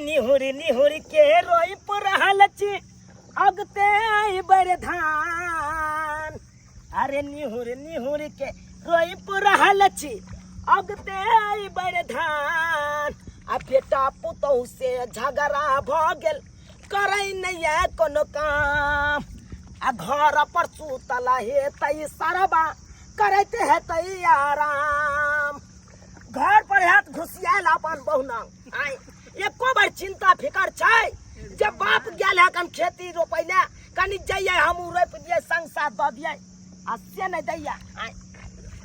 निहुरी निहुरी के रोइप रहल छी अगते अइबर धान। अरे निहुर निहुर के रोइप रहल छी अगते अइबर धान। आ बेटा पुतहु से झगड़ा भऽ गेल करै नहि ये कोनो काम। आ घर पर सुतल हेतै सरबा करैत हेतै आराम। घर पर हैत घुसियायल अपन बहुना आइ एको बार चिंता फिकर छै जे बाप गेल है कन खेती रोपै ले कनि जइयै हमहूँ रोपि दियै संग साथ दऽ दियै आ से नहि दैया। आइ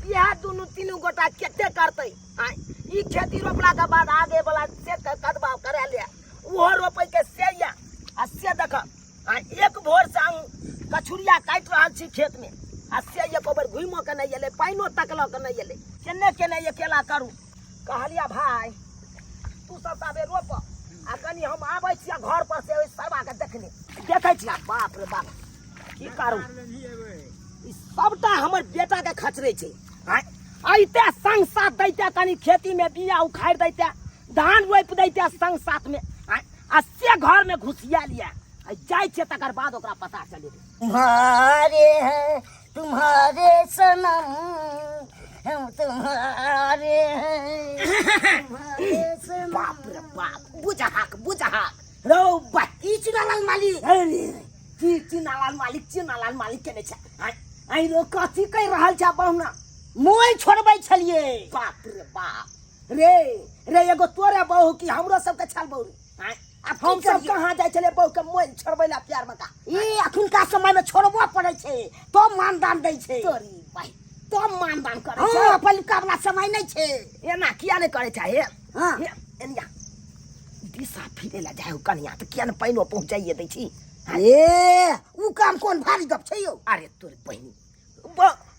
इएह दुनू तीनू गोटा कते करतै। आइ ई खेती रोपलाके बाद आगे वाला से कदबा करा ले ओहो रोपै के से यऽ आ से देख आ एक भोर से हम कछुरिया काटि रहल छी खेत में आ से एको बेर घुमो के नहीं एलै पानिओ तकलो के नहीं एलै केने केने अकेला करू। कहलिया भाई तू सब ताबे रोप आ कनि हम आबै छियै घर पर से ओहि सरवा के देखने देखै छियै। बाप रे बाप की करू ई सबटा हमर बेटा के खचरै छै। अइते संग साथ दैते कनि खेती में बिया उखाड़ि दैते धान रोपि दैते संग साथ में आ से घर में घुसिया लिया आ जाइ छियै तकर बाद ओकरा पता चले। तुम्हारे हैं तुम्हारे सनम हम तुम्हारे हैं तुम्हारे सनम। बाप रे बाप बुझहाक बुझहाक रौ बा की चिनालाल मालिक? अरे की चिनालाल मालिक चिनालाल मालिक केने छै? आइ रो कथी कहि रहल छै बहुना? मोय छोड़बै छलियै। बाप रे बाप रे रे एगो तोरे बहू की हमरो सबके छल बहू रे। आँय, आब हम की सब करियै? कहाँ जाइ छलियै बहू के मोल छोड़बै ला प्यार में का? ई अखुनका समय में छोड़बो पड़ै छै तब मानदान दै छै। तोरी भाई तब मानदान करै छै। हाँ, पहिलुका वाला समय नहि छै। एना किया नहि करै छै? हे हाँ। हे एनिया दिशा फिरे ला जाइ हो कनिया तऽ किया ने पानिओ पहुँचाइए दै छी? ए उ काम कोन भारी गप छै यौ? अरे तोर बहिनी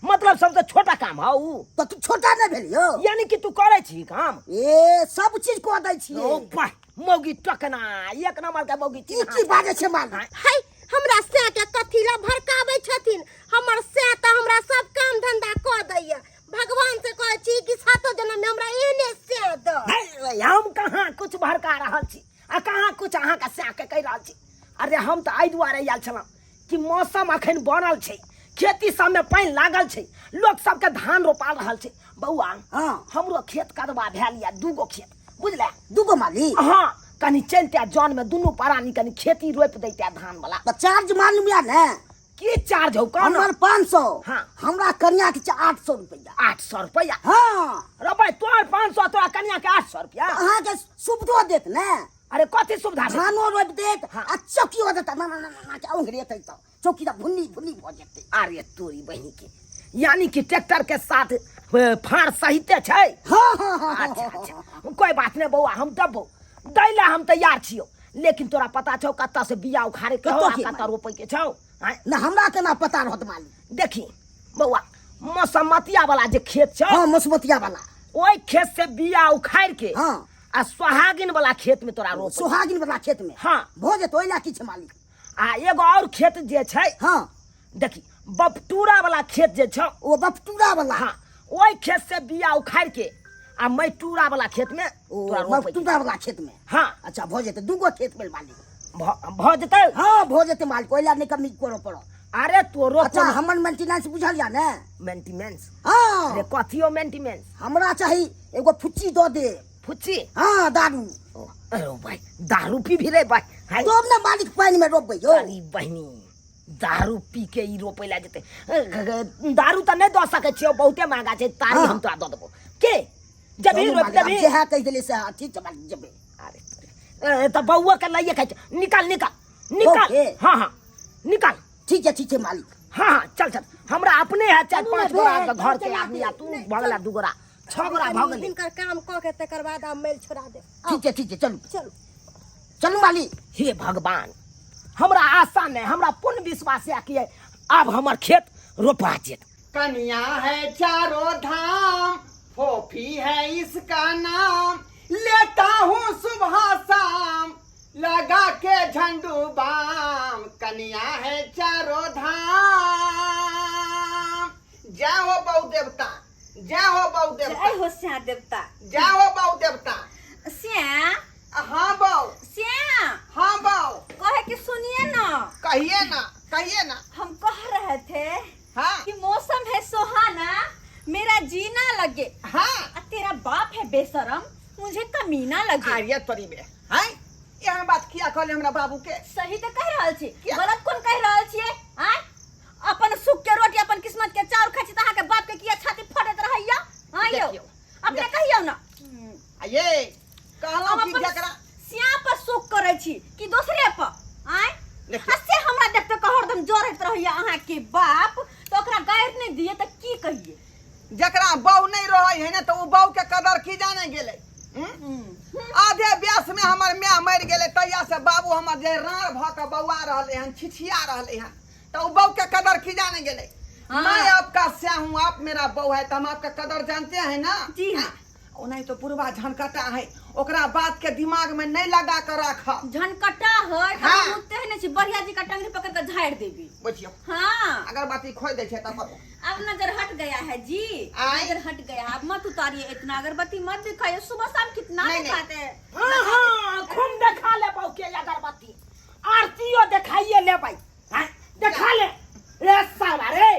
मतलब सबसे छोटा काम हौ उ। तऽ तू छोटा नहि भेल यौ? यानी कि तू करै छी काम? ए सब चीज कऽ दै छियै। ओ वाह मौगी टकना एक नंबर के मौगी ई की बाजै छै मालिक? है हमरा सै के कथी ला भड़काबै छथिन? हमर सै तऽ हमरा सब काम धंधा कऽ दैया। भगवान से कहै छी कि सातो जन्म में हमरा एहने सै दऽ। है, हम कहाँ कुछ भड़का रहल छी आ कहाँ कुछ अहाँके सै के कहि रहल छी। अरे हम तऽ एहि दुआरे आयल छलहुँ कि मौसम अखन बनल छै खेती सबमे पानि लागल छै लोक सबके धान रोपा रहल छै। बौआ हाँ। हमरो खेत कदबा भेल यऽ दूगो खेत बुझले? दूगो मालिक? हाँ कनि चलते जन में दुनू प्राणी कनि खेती रोपि दैते धान वाला। तऽ चार्ज मालूम यऽ ने? की चार्ज हौ कह हमर 500। हाँ। हमरा कनिया के छै 800 रुपया। 800 रुपया? हाँ। रे भाई तोहर 500 तोरा कनिया के 800 रुपया? अहाँके सुविधो देत ने? अरे कथी सुविधा देत? धानो रोपि देत हाँ। आ चौकियो देत। ना, ना, ना, ना, ना, के औंघरेतै तऽ चौकी तऽ भुन्नी भुन्नी भऽ जेतै। अरे तोरी बहिनी के यानी कि ट्रैक्टर के साथ फाड़ सहिते छै? हाँ, हाँ, हाँ, हाँ, अच्छा, हाँ, अच्छा। हाँ। कोई बात नहीं बौआ हम देबौ दै ला हम तैयार छियौ लेकिन तोरा पता छौ कतऽ से बिया उखाड़े के हौ कतऽ आ के कतऽ मालिक? रोपै के छौ? आँय? ना हमरा केना पता रहत मालिक? देखी बौआ मसमतिया वाला जे खेत छौ। हाँ, मसमतिया वाला। ओहि खेत से बिया उखाड़ के हाँ। आ सोहागिन वाला खेत में तोरा रोप। सोहागिन वाला खेत में? हाँ। भऽ जेतौ ओहि ला की छै मालिक? आ एगो और खेत जे छै। हाँ। देखी बपटूरा वाला खेत जे छौ। ओ बपटूरा वाला? हाँ ओहि खेत से बिया उखाड़ के आ मैटूरा वाला खेत में ओ, तोरा रोपै के। मैटूरा वाला खेत में? हाँ। अच्छा भऽ जेतै दूगो खेत में मालिक। भऽ जेतै? हाँ भऽ जेतै मालिक ओहि ला नहि कमी करऽ पड़त। अरे तोरो अच्छा, कोनो हमर मेंटेनेंस बुझल या ने? मेंटेनेंस? हाँ। अरे कथियो मेंटेनेंस? हमरा चाही एगो फुच्ची दऽ दे। फुच्ची? हाँ दारू। ओ, अरे भाई दारू पी भी रे भाई। हाय। तब ने मालिक पानि में रोपबै यौ। अरे बहिनी दारू पी के ई रोपै ला जेतै। दारू तऽ नहि दऽ सकै छियौ बहुते महंगा छै तारी हाँ। हम तोरा दऽ देबौ। के जबही चलू रोपि मालिक, आब देबही। जेहा कहि देलियै सएह ठीक छै मालिक जेबै। अरे तऽ बौआ के लइए खाइ छै। निकाल निकाल निकाल। बौके? हाँ हाँ निकाल। ठीक छै ठीक छै मालिक। हाँ हाँ चल चल हमरा अपने है चार चलू ने पाँच गोरा भेल, घर के चल आदमी आ तू नहीं, भऽ गेला 2 गोरा 6 गोरा भऽ गेलै। हिनकर काम कऽ के तकर बाद आब मेल छोड़ा देब। ठीक छै ठीक छै चलू। चलू। चलू मालिक। हे भगवान हमरा आशा नहीं हमरा पूर्ण विश्वास है कि आब हमर खेत रोपा जेत। कनिया है चारों धाम फोफी है इसका नाम लेता हूँ सुबह शाम लगा के झंडू बाम कनिया है चारों धाम। जय हो बहु देवता जय हो बहु देवता। जय हो श्या देवता। जय हो बहु देवता। श्या? हाँ बहु। कहिए ना, कहिए ना। हम कह रहे थे हाँ कि मौसम है सुहाना, मेरा जीना लगे। हाँ आ तेरा बाप है बेशरम, मुझे कमीना लगे। आर्य तोरी में हैं, एहन बात किया कहले हमरा बाबू के? सही तो कह रहल छी। किया? गलत कोन कह रहल छियै? आय अपन सुख के रोटी अपन किस्मत के चाउर खाइ छी त अहाँ के बाप के किया छाती फटैत रहैया? हाँ यौ, देखियौ। अपने कहियौ ना। आ ये कहलहुँ हम कि अपन जकरा श्याम पर सुख करै छी कि दोसरे पर? आय देखियौ। आ से हमरा देखते के हरदम जरैत रहैया अहाँ के बाप, तऽ ओकरा गारि नहि दिए तऽ की कहिए? जकरा बहू नहीं रहे है ना तो उ बहू के कदर की जाने गेलै? आधे ब्यास में हमर माय मरि गेलै, तहिया से बाबू हमर जे राड़ भऽ के बौआ रहलै हन, छिछिया रहलै हन, तो उ बहू के कदर की जाने गेलै? हाँ। मैं आपका स्या हूँ, आप मेरा बहू है, तो हम आपका कदर जानते हैं ना। जी हाँ। ओनाही तो बुढ़वा झनकटा है, ओकरा बात के दिमाग में नहीं लगा कर राख। झनकटा है तऽ हाँ। हम उठते नहीं छी, बढ़िया जी का टंगरी पकड़ के झाड़ देबी। बुझियौ। हाँ। अगरबत्ती खोल दै छै तब। अब नजर हट गया है जी। आय। नजर हट गया, अब मत उतारिए इतना अगरबत्ती मत दिखाइए, सुबह शाम कितना नहीं, नहीं। दिखाते हैं। हाँ हाँ, खूब देखा ले बाऊ के अगरबत्ती, आरतियो देखाइए ले भाई। हाँ, देखा ले रे साला रे,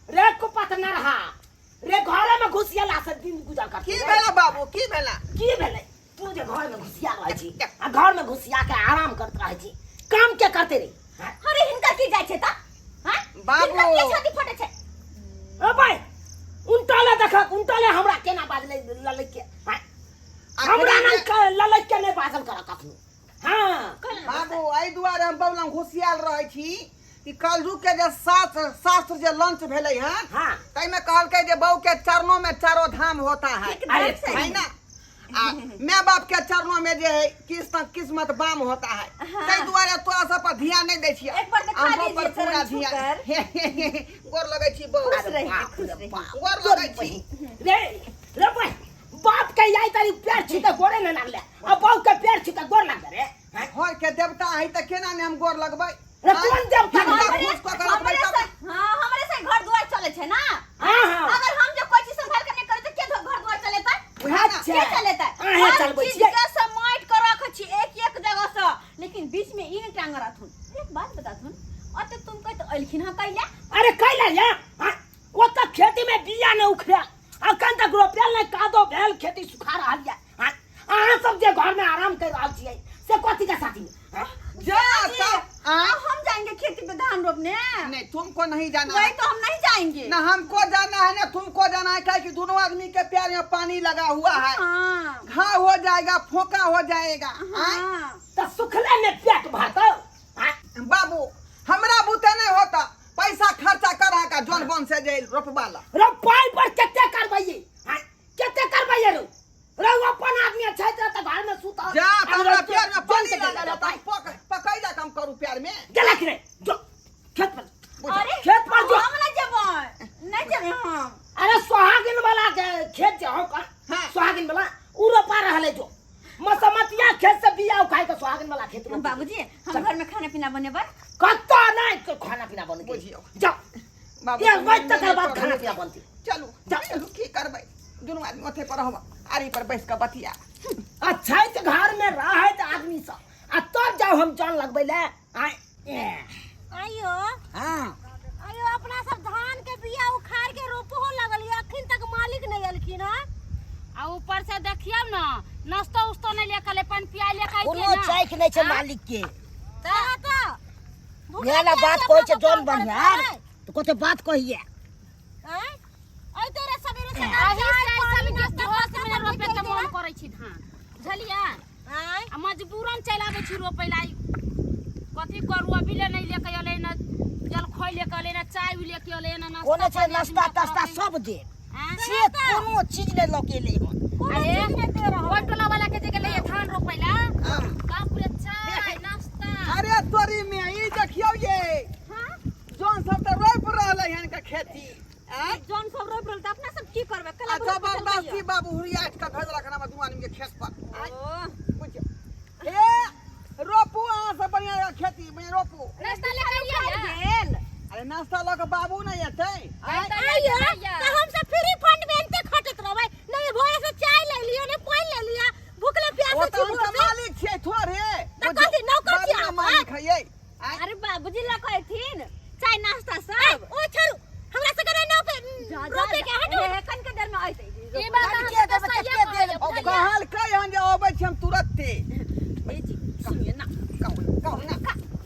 रे कुपत न रहा रे, घरे में घुसियाला से दिन गुजर करती की रे। भेला बाबू, की भेला? की भेलै? तू जे घर में घुसिया रहै छी आ घर में घुसिया के आराम करत रहै छी, काम के करते रे? हाँ? अरे हिनका की जाइ छै त? हाँ? बाबू। हिनका की छाती फटे छै? ओ भाई, उनटले देख, उनटले हमरा केना बाजलै ललैक के? हाँ? हमरा आखिरी नहि जे- ललैक के नहि बाजल कर कखनो। हाँ। बाबू, एहि दुआरे हम बौलम घुसियाल रहै छी कि कलयुग के जे शास्त्र जे लॉन्च भेलै हन, हाँ। ताहिमे कहलकै जे बहू के चरणों में चारो धाम होता है। एकदम अरे सही। है ना? आ माय बाप के चरणों में जे है किस्मत, किस्मत बाम होता है। हाँ। ताहि दुआरे तोरा सब पर ध्यान नहीं दै छियै। एक बार देखा हम पर दीजिए पूरा चरण ध्यान। छूकर। गोर लगै छी बहू। खुश रहिए, बाप खुश रे रहिए। बाप। गोर लगै छी। रे रे भाई, बाप के आई तारी पैर छूते गोरे न लागले, आ बहू के पैर छूते गोर लागले रे। हाँ? घर के देवता है तऽ केना ने हम गोर लगबै? रे कोन देवता? हिनका हमरे- खुश कऽ के रखबै हमरे तब। से- हाँ, हमरे से घर दुआर चले छै ना। हाँ, हाँ। अगर हम जो कोई चीज संभाल के नहीं करे तो के घर दुआर चलेतै? उएह ना। अच्छा। के चलेतै? अहें हर चलबै चीज छियै। के समेट के रखै छी एक एक जगह से, लेकिन बीच में ई नहीं टांग रहथुन। एक बात बताथुन, अते तुम कह तो अइलखिन हँ कैला? अरे कैला या? हाँ, ओ तऽ खेती में बिया नहीं उखड़े, अखन तक रोपल नहीं, कादो भेल खेती सुखा रहल या। हाँ, अहाँ सब जे घर में आराम कर रहल छियै से कथी के साथी में? हाँ? जा जी, तब आय? अब हम जाएंगे खेती पे धान रोपने। नहीं, तुमको नहीं जाना वही है। तो हम नहीं जाएंगे ना हमको जाना है ना तुमको जाना है, काहे कि दोनों आदमी के पैर में पानी लगा हुआ है। हाँ। घाव हो जाएगा, फोका हो जाएगा। आय? हाँ। तऽ सुखले में पेट भरतौ? हाँ? बाबू, हमरा बुते नहीं होता, पैसा खर्चा करा का जोन बन से जे रोपवा ला। रो पाई पर कते करबैये? हाँ? कते करबैये रो? रो अपन आदमी छै तऽ घर में सुत। जा त हमरा पैर में पानी लागल है, त पकड़ जा, हम करू पैर में। गेला कि नहीं? जो खेत पर। अरे खेत पर जो। हम नहीं जेबै, नहीं जेबै हम। अरे सोहागिन वाला के खेत जे हो का, हाँ। सोहागिन वाला उ रोपा रहले, जो मसमतिया खेत से बिया उखाइ के सोहागिन वाला खेत रोपी। बाबूजी, हम घर में खाना पीना बनेबै। कत्ता नहीं खाना पीना बन बुझियौ। जा बाबू, एक बज तकर बाद खाना पीना बनती। चलू जा। चलू, की करबै, दुनू आदमी ओथे पर रहब, आरी पर बैस के बतिया। अच्छा है तऽ घर में रहत आदमी सब, आ तब जाओ हम जन लगबै ले आय ए। आइयो। हाँ। आइयो, अपना सब धान के बिया उखाड़ के रोपहो लगलियै, अखन तक मालिक नहीं एलखिन हँ। आ ऊपर से देखियौ ने, नाश्तो उस्तो नहीं लेके ले, पानि पियाइ लेके अइतियै कोनो ने। चैक नहीं छै हाँ? मालिक के। तऽ तऽ भूख नया लागि बात जाइ कहै छै छै, जौन अपना सब काम बनिहार करैत तऽ कते बात कहिए। आँय? अइते रे सबेरे सकाल अही चाय, से पानी, सब नाश्ता, जोश पास्ता में सब रोपे के निकलि मन गेलै। करै छी धान, बुझलियै? आँय? आ मजबूरन चलि आबै छी रोपै ला। कथी करू, अभी ले नहीं लेके अलै ना जलखै लेके अलै ना चाय भी लेके अलै ना नाश्ता कोनो छै पानी नाश्ता आदमी तास्ता करतै। सब दे आँय? से कोनो चीज नहि लऽ के एलै हन। कोनो अरे, चीज नहि दे रहल। ओहि टोला वाला के जे गेलै धान रोपै ला, हाँ। बाप रे, चाय नाश्ता। अरे तोरी में ई देखियौ ये हाँ? जोन सब तऽ रोपि रहलै हन के खेती। आँय? जौन सब रोपि रहल तऽ अपना सब की करबै? कला आ रोपि चलबै जबरदस्ती बाबू हुरियाट के भेजलक हन हमर दू आदमी के खेत पर। आँय? ओ। बुझियौ, हे रोपू अहाँ सब बढ़िआँ खेती में रोपू। नाश्ता लेके अइयै ने? गेल। अरे नाश्ता लऽ के बाबू नहि एतै? आँय? आइयो, तऽ हम सब फ्री फंड में एनते खटत रहबै। नहीं भोरे से चाय ले लियो, नहीं पानी ले लिया, भूखले ओ प्यासे तऽ छी हम भोर तऽ से। मालिक छियै थोड़े। तऽ कथी, नौकर बाबू छियै ने अहाँ? मालिक है ये। आँय? अरे बा बुझि लऽ कहथिन चाय नाश्ता सब। ओ छोड़ू, हमरा सबके नहि रोपे रोपे के, हटू। कनिके देर में अयतै। ई बात कनिके अहाँ देर सबके में सहिए कते देर कहैए, भऽ गेल? बुझलियै? कहलकै हन जे अबै छी हम तुरत्ते। ए जी, सुनिए ना। कहू कहू ना।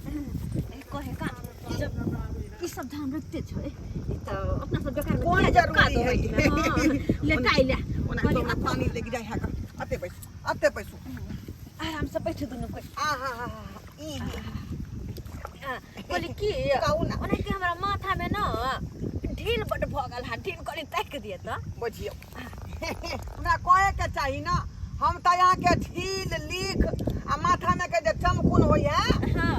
ए, कहे का जब ई सब धान रोपते छै ई तऽ अपना सब बेकार में कोन किया जब जरूरी कादो है? होइत में, हाँ, लेटाइ ले। ओना कनि तो हमरा पानी लागि जाइ है, अते बैसू अते बैसू। आराम से बैठू दुनू कोइ। आ हा हा हा ई बोली की कहू ना। ओनाहिते हमरा माथा में न ढील बड भऽ गेल हन, ढील कनि ताकि दिअ तऽ। बुझियौ, हमरा कहे के चाही ना, हम तऽ अहाँके ढील लीख आ माथा में के जे चमकुन होइ है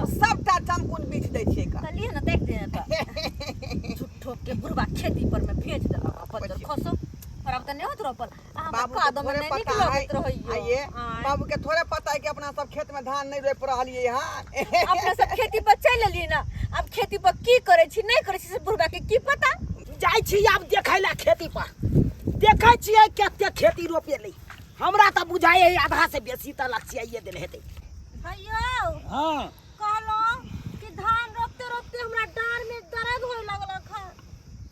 सबटा चमकुन बीछ दै छियै का। तऽ लिअ ने, ताकि दिअ तऽ। झूठो के बुढ़बा खेती पर में भेज देलक अपन जर खसो पर आब तऽ नहि होत रोपल आ हमरा बाबू के कादो में थोड़े नहि नीक पता है लगैत रहैया। आइए आँय। बाबू के थोड़े पता है कि अपना सब खेत में धान नहीं रोप रहलियै हन। अपना सब खेती पर चलि एलियै ने, आब खेती पर की करै छी नहि करै छी से बुढ़बा के की पता। जाइ छी आब देखै ला खेती पर, देखै छियै कते खेती रोपेलै। हमरा तऽ बुझाइ है आधा से बेसी तऽ लक्ष्याइए देल हेतै। भैया। हाँ। कहलहुँ कि धान रोपते रोपते हमरा डाँड़ में दर्द होए लगलक हन।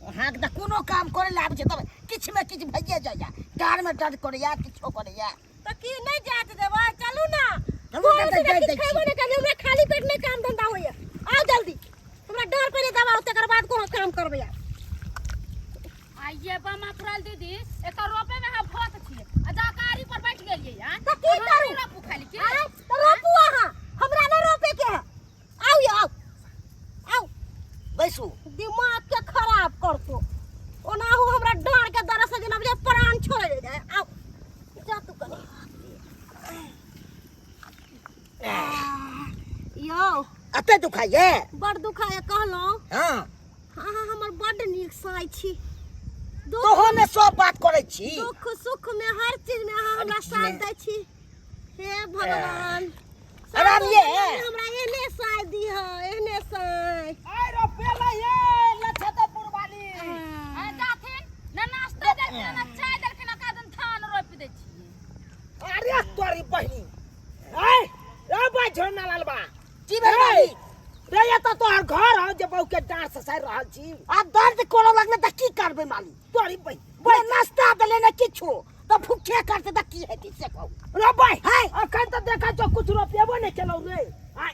अहाँके तऽ कोनो काम करे ला आबै छै तब किछु में किछु भइए जाइया, डाँड़ में दर्द करैया, किछो करैया। तऽ की नहि जात देबै? चलू ना। चलू ना, भोर तऽ से जाइत किछु दै छी। खेबो नहि करलियै, हमरा खाली पेट नहि काम धंधा होइया। आउ जल्दी, हमरा डाँड़ पहिले दबाउ तकर बाद कोनो काम करबै आब। आइये बमा फुराल दीदी, एकर रोपे में हम फंस छियै आ जा गाड़ी पर बैठ गेलियै। आ तऽ की करू? रोपू खाली की? आँय, तऽ रोपू अहाँ, हमरा नहि रोपे के है। आउ यौ, आउ आउ। बैसू। दिमाग के खराब करतो, ओनाहु हमरा डाँड़ के दर्द से जेना बुझाइ प्राण छोड़े जाय। आउ जा तू कनी। यौ। अते दुखाइए? बड़ दुखाइए कहलहुँ। हाँ। अहाँ हमर बड्ड नीक साँय छी। दुख तोहो ने सब बात करै छी। दुख सुख में हर चीज में अहाँ हमरा अरे साथ की दै छी। हे भगवान, आराम ये। हमरा एहने साय दीह, एहने साय। आइ रोपेलै ये लछतपुर वाली। आ जाथिन न नाश्ता देलखिन न चाय देलखिन, ओकरा दिन धान रोपि दै छियै। अरे तोरी बहिनी, आइ रे भाई झोना लालबा। की भेल मालिक? रे ये तऽ तोहर घर हौ जे बहू के डाँड़ ससारि रहल छी। आ दर्द करऽ लगले तऽ की करबै मालिक? तोरी बहिनी बे नाश्ता देले ने किछो, तऽ भूखे करतै तऽ की हेतै से कहू। रे भाई है। अखन तऽ देखै छौ कुछ रोपेबो नहि केलौ रे। आइ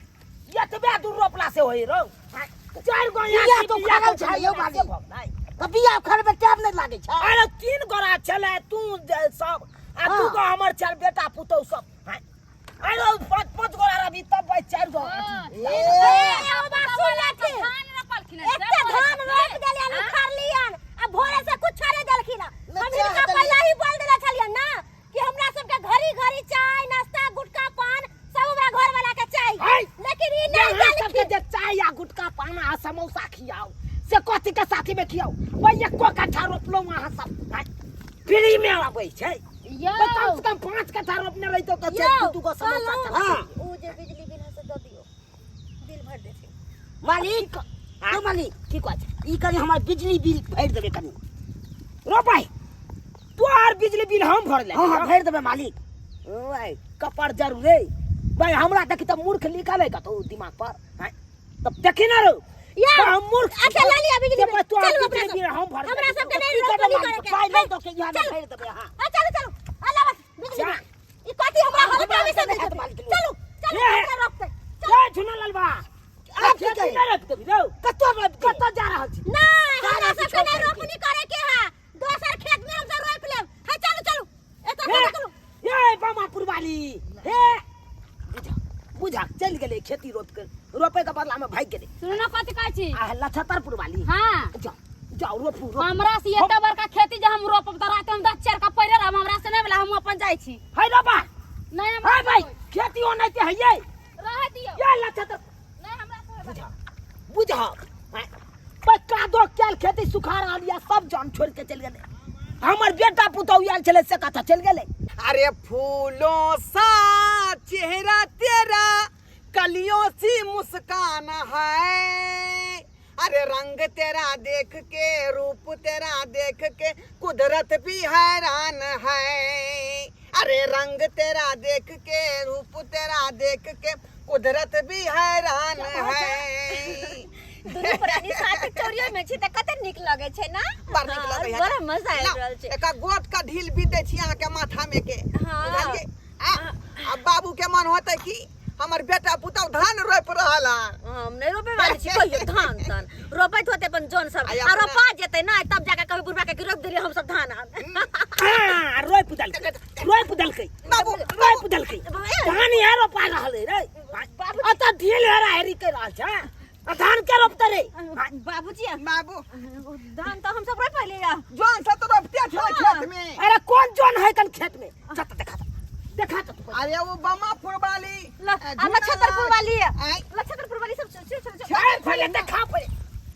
एतबे दूर रोपला से होय रौ? आइ, चारि गो बिया यहाँ तो बिया उखाड़ल तो छलै यौ उखाड़ल मालिक। से भऽ गेलै। तऽ बिया उखाड़बै टाइम नहि लागै छै। अरे 3 गोरा छलै तू सब आ हाँ। 2 गो हमर छल बेटा पुतहु सब। आइ, अरे 5 5 गोरा रही तब भाई 4 गो। ए, ए, बात सुन लेथिन। धान रोपलखिन हन, से एते बोलै धान छथिन। रोपि देलियन, उखाड़लियन आ भोरे से कुछ नहि देलखिन। हम चाह हिनका देलियन। पहिले ही बोल देले छलियन ना कि हमरा सबके घड़ी घड़ी चाय नाश्ता गुटखा पान सब हमरा घर वाला के चाही, हाय। लेकिन ई नहीं यहाँ सबके देलखिन। जे चाय आ गुटखा पान आ समोसा खियाओ से कथी के साथी में खियाओ? भाई एको कट्ठा रोपलहुँ अहाँ सब, हाय, फ्री में आबै छै। यौ। तो कम से कम 5 कट्ठा रोपने रहितौ तऽ यौ, 2 गो समोसा कहलहुँ, चला। हाँ। उ जे बिजली बिल है से दऽ दियौ, बिल भरि देथिन। मालिक, यौ मालिक। की कहै छै? ई कनि हमर बिजली बिल भरि देबै कनि। रो भाई, तोहर बिजली बिल हम भरले? हाँ हाँ, भरि देबै मालिक। ओए कपार जरूर रे भाई, हमरा देखी तऽ मूर्ख लिखल है कतौ दिमाग पर? हैं? तब देखी ना रो। यौ, तऽ हम मूर्ख अच्छा, लऽ लिअ बिजली जे बिल। भाई तोहर चलू बिजली अपना सब। बिल हम भरले। हमरा सबके तऽ नहि की रोपनी करबै करे के। पाइ नहि दऽ के इहाँ चलू। भरि देबै अहाँ। हाँ, चलू चलू, अल्लाह बस बिजली जा। बिल। ई कथी हमरा हमरा हल्का में से से नहि हैत मालिक। चलू चलू, ए, कतऽ रोपतै? चलू। ए झुना ललबा, आब की खेती कही? नहि रोपि देबही रौ? कतऽ रोपि देबै? कतऽ जा रहल छी? नहि, हमरा सारा सबके किछो नहि करि के। रोपनी करे के है, दोसर खेत में हम सब रोपि लेब। हे चलू चलू, एतऽ हे, चलू चलू। ए बामापुर वाली, हे बुझा बुझा चलि गेलै खेती रोप के, रोपे के बदला में भागि गेलै। सुनू ने कथी कहै छी। आ लछतरपुर वाली। हाँ। जाओ जाओ, रोपू रोपू। हमरा से एते बड़का खेती जे हम रोपब तऽ राति हम 10 चारि का पड़े रहब, हमरा से नहि भेला, हम अपन जाइ छी। है रोपा। नहि हमरा है भाई, खेती ओनाहिते हैयै। रहऽ दियौ। ये लछतर। नहि हमरा से होय बुझा बुझा, पर कादो कैल खेती सुखा रहल या सब जान छोड़ के चलि गेलै। हमर बेटा पुतहु आयल छलै से कतऽ चलि गेलै? अरे फूलों सा चेहरा तेरा, कलियों सी मुस्कान है, अरे रंग तेरा देख के रूप तेरा देख के कुदरत भी हैरान है, अरे रंग तेरा देख के रूप तेरा देख के कुदरत भी हैरान है। दुनू प्राणी साथे चोरियो में छी त कते नीक लगे छै ना? बड़ नीक लगै है। बड़ा मजा आबि रहल छै। एका गोट का ढील भी दै छी अहाँके माथा में के। हाँ। बुझलियै? आ आ बाबू के मन होतै कि हमर बेटा पुतहु धान रोपि रहल हन। हम नहीं रोपे वाली छी कहियो धान तान रोपैत होते अपन जौन सब आ आ अपना- रोपा जेतै ना तब जाके कभी बुढ़बा के रोप देलियै हम सब धान आन। हाँ, रोपि देलकै, रोपि देलकै, बाबू रोपि देलकै। धान यहाँ रोपा रहल है रे। अतऽ ढील हेरा हेरी करि रहल छै। आ धान के रोपतै रे? बाबूजी, बाबू, धान तऽ हम सब रोपि लिया। जौन सब तऽ रोपते छलै खेत में। अरे कोन जौन है कन खेत में? चल तऽ देखा तऽ, देखा तऽ तू। अरे वो बमापुर वाली आ नक्षत्रपुर वाली। आँय? नक्षत्रपुर वाली सब चल चल चल। अरे पहिले देखा पहिले,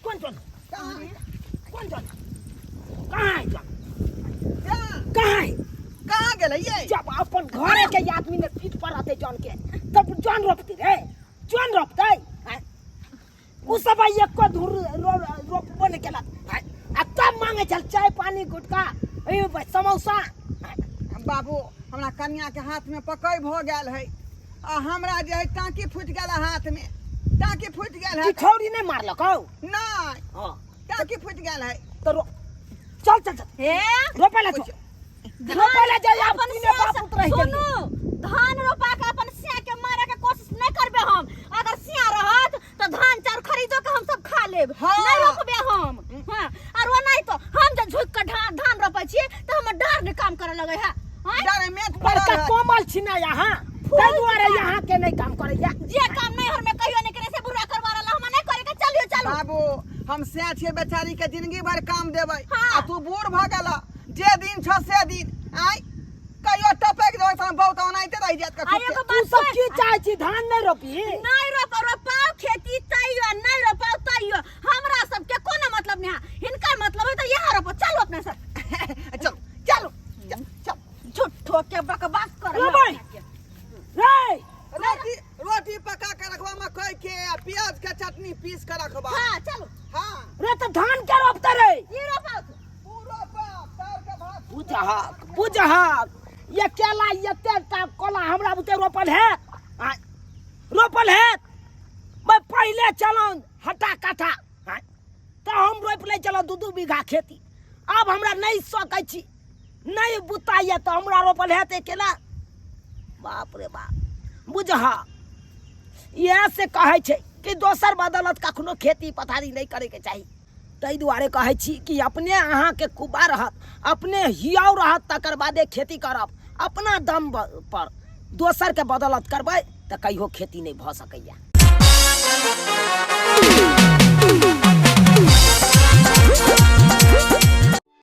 कोन जौन, कोन जौन, कहाँ है जौन, कहाँ है? कहाँ गेलै ये? जब अपन घरे के आदमी ने पीठ पर रहते जौन के, तब जौन रोपती रे, जौन रोपतै। आँय? उ सब आई एको धूर रोपबो नहि केलक। आँय? आ तब मांगे छल चाय पानी गुटखा ए समोसा। आँय? बाबू, हमरा कनिया के हाथ में पकई भऽ गेल है आ हमरा जे है टाँकी फूटि गेल है, हाथ में टाँकी फूटि गेल है। चिठौरी नहि मारलक हौ? नहि। हाँ। टाँकी फूटि गेल है। तऽ रो चल चल चल। हे, रोपै ला चल, रोपै ला जाय। आब अपन तीने सिया बाप पुत रहि गेलियै। सुनू, धान रोपा के अपन सिया के मारे के कोशिश नहीं करबे हम। अगर सिया रहत तो धान चाउर खरीदो के हम सब खा लेब। हाँ। नहीं रोपबे हम। हाँ, और वो नहीं तो हम जब झुक के धान धान रोपै छियै तो हमर डार नहीं काम करे लगे है। आँय? डरे मेट पड़ल बड़का है। कोमल छी ना यहाँ, ताहि दुआरे यहाँ के नहीं काम करैया। जे काम नहीं हर में कहियो नहीं करे से बुरा करवा रहा, हम नहीं करे के। चलियो चलू। बाबू, हम सैह छियै, बेचारी के जिंदगी भर काम देबै। हाँ। आ तू बूढ़ भऽ गेल, जे दिन छ से दिन आय कहियो टपक देबै तऽ बहुत ओनाहिते रहि जायत। आ कखनो एगो तू बात सब सुन। की चाहै छी? धान नहीं रोपी? नहीं रोप रोपाओ खेती तैयो, नहीं रोपाओ तैयो, हमरा सबके कोनो मतलब नहीं है। हिनकर मतलब है तो यहाँ रोपो। चलो अपने सब। चलू चलू चल चल। झूठो के बकवास कर। रोपै। रे रोटी रोटी पका के रखबा मकई के आ प्याज के चटनी पीस के रखबा। हाँ चलो। हाँ। रे तऽ धान के रोपतै रे? ई रोपाओ। तू रोपा चाउर के भात। बुझहक बुझहक, ये केला एते टा कोला हमरा बुते रोपल है? आँय, रोपल है? मैं पहिले चलौं हटा काटा। आँय, तऽ हम रोपि लै छलहुँ 2-2 बीघा खेती। आब हमरा नहि सकै छी, नहि बुताइए, तऽ हमरा रोपल हेतै केला? बाप रे बाप, बुझह, इएह से कहै छै कि दोसर बदौलत कखनो खेती पथारी नहि करैके चाही। ताहि दुआरे कहै छी कि अपने अहाँके कुबा रहत, अपने हियाव रहत, तकर बादे खेती करब अपना दम पर। दोसरके बदौलत करबै तऽ कहियो खेती नहि भऽ सकैए।